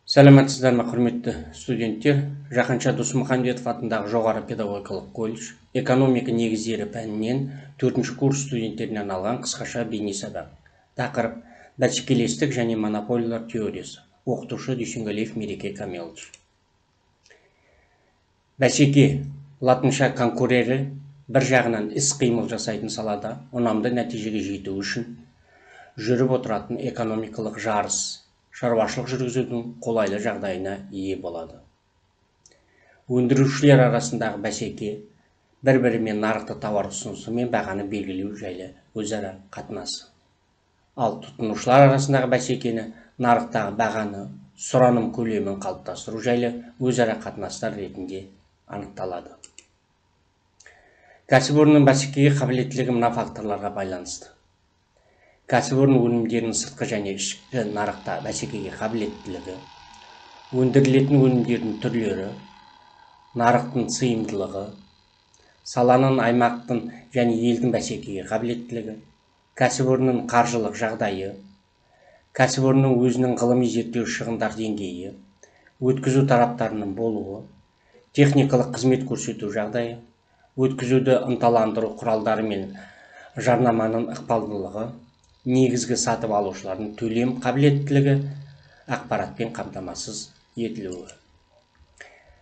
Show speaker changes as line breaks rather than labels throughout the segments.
Сәлеметсіздер ме, құрметті студенттер! Жақанша Досмұхамбетов атындағы жоғары педагогикалық колледж экономика негіздері пәнінен 4-ші курс студенттеріне арналған қысқаша бейнесабақ. Тақырып: бәсекелестік және монополиялар теориясы. Оқытушы Дүйсенгалиев Мереке Камилович. Бәсеке, латынша конкурere, бір жағынан іс-қимыл жасайтын салада ұнамды нәтижеге жету үшін жүріп отыратын экономикалық жарыс, шаруашылық жүргізудің қолайлы жағдайына ие болады. Өндірушілер арасындағы бәсеке бір-бірімен нарықта тауар ұсынысы мен бағаны белгілеу жайлы өзара қатынасы. Ал тұтынушылар арасындағы бәсекені нарықтағы бағаны, сұраным көлемін қалыптастыру жайлы өзара қатынастар ретінде анықталады. Кәсіпорынның бәсекеге қабілеттілігі мына факторларға байланысты. Кәсіпорын өнімдерінің сыртқы және ішкі нарықта бәсекеге қабілеттілігі, өндірілетін өнімдердің түрлері, нарықтың сыйымдылығы, саланың, аймақтың және елдің бәсекеге қабілеттілігі, кәсіпорынның қаржылық жағдайы, кәсіпорынның өзінің ғылыми зерттеу шығындар деңгейі, өткізу тараптарының болуы, техникалық қызмет көрсету жағдайы, өткізуді ынталандыру құралдары мен жарнаманың ықпалдылығы, негізгі сатып алушылардың төлем қабілеттілігі, ақпаратпен қамтамасыз етілуі.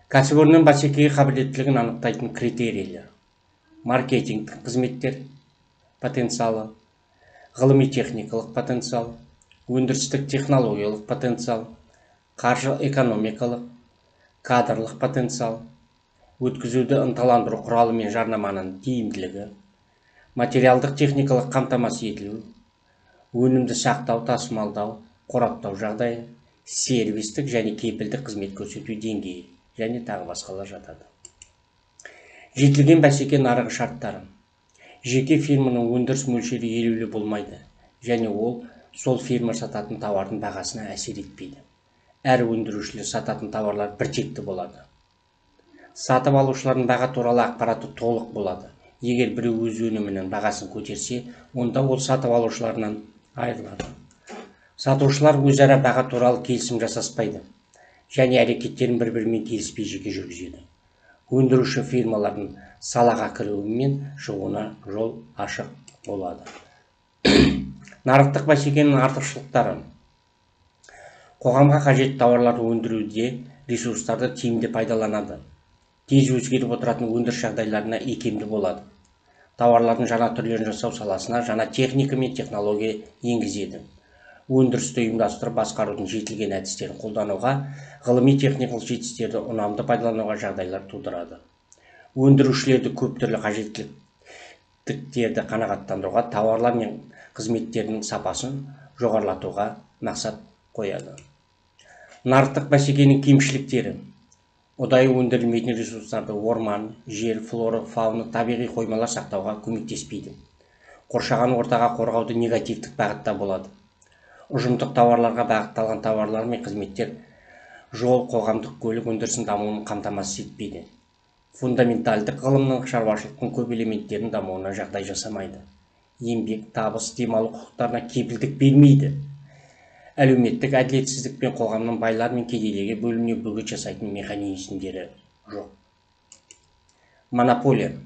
Кәсіпорынның бәсекеге қабілеттілігін анықтайтын критерийлер: маркетингтік қызметтер потенциалы, ғылыми-техникалық потенциал, өндірістік технологиялық потенциал, қаржы-экономикалық, кадрлық потенциал, өткізуді ынталандыру құралы мен жарнаманың тиімділігі, материалдық техникалық қамтамасыз етілу, өнімді сақтау, тасымалдау, қораптау жағдайы, сервистік және кепілдік қызмет көрсету деңгейі және тағы басқалар жатады. Жетілген бәсеке нарығы шарттары. Жеке фирманың өндіріс мөлшері елеулі болмайды және ол сол фирма сататын тауардың бағасына әсер етпейді. Әр өндірушілер сататын тауарлар біртекті болады. Сатып алушылардың баға туралы ақпараты толық болады. Егер біреу өз өнімінің бағасын көтерсе, онда ол сатып алушыларынан айырылады. Сатушылар өзара баға туралы келісім жасаспайды және әрекеттерін бір-бірімен келіспей жеке жүргізеді. Өндіруші фирмалардың салаға кіруі мен шығуына жол ашық болады. Нарықтық бәсекенің артықшылықтары. Қоғамға қажетті тауарларды өндіруде ресурстарды тиімді пайдаланады. Тез өзгеріп отыратын өндіріс жағдайларына икемді болады. Тауарлардың жаңа түрлерін жасау саласына жаңа техника мен технология енгізеді. Өндірісті ұйымдастырып басқарудың жетілген әдістерін қолдануға, ғылыми техникалық жетістіктерді ұнамды пайдалануға жағдайлар тудырады. Өндірушілерді көп түрлі қажеттіліктерді қанағаттандыруға, тауарлар мен қызметтердің сапасын жоғарылатуға мақсат қояды. Нарықтық бәсекенің кемшіліктері. Ұдайы өндірілмейтін ресурстарды орман, жер, флора, фауна, табиғи қоймалар сақтауға көмектеспейді. Қоршаған ортаға қорғауды негативтік бағытта болады. Ұжымдық тауарларға бағытталған тауарлар мен қызметтер жол, қоғамдық көлік өндірісінің дамуын қамтамасыз етпейді. Фундаменталдық ғылымның шаруашылықтың көп элементтерінің дамуына жағдай жасамайды. Еңбек, табыс, демалу құқықтарына кепілдік бермейді. Әлеуметтік әділетсіздік пен қоғамның байлар мен кедейлерге бөлінуіне бөгет жасайтын механизмдері жоқ. Монополия.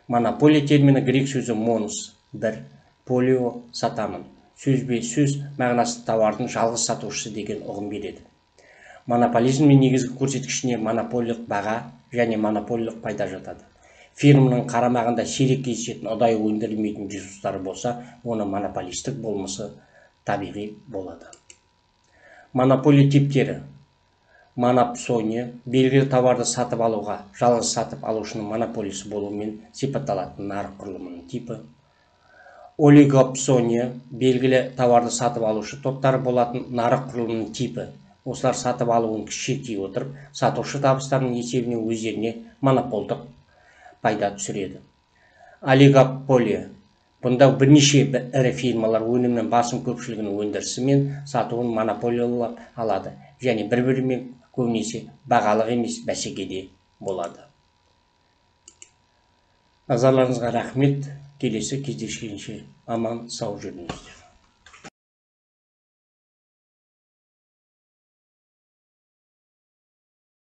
Монополия термині грек сөзі монос, бір, полио, сатамын. Сөзбе сөз мағынасы тауардың жалғыз сатушысы деген ұғым береді. Монополизмнің негізгі көрсеткішіне монополиялық баға және монополиялық пайда жатады. Фирманың қарамағында сирек кездесетін ұдайы өндірілмейтін ресурстары болса, оны монополистік болмысы табиғи болады. Монополия типтері. Монопсония белгілі тауарды сатып алуға жалғыз сатып алушының монополиясы болуымен сипатталатын нарық құрылымының типі. Олигопсония белгілі тауарды сатып алушы топтары болатын нарық құрылымының типі. Осылар сатып алуын шектей отырып, сатушы табыстарының есебіне өздеріне монополдық пайда түсіреді. Олигополия. Бұнда бірнеше ірі фирмалар өнімнің басым көпшілігінің өндірісі мен сатуын монополиялап алады және бір-бірімен көбінесе бағалық емес бәсекеде болады. Назарларыңызға рахмет. Келесі кездескенше аман сау жүріңіздер.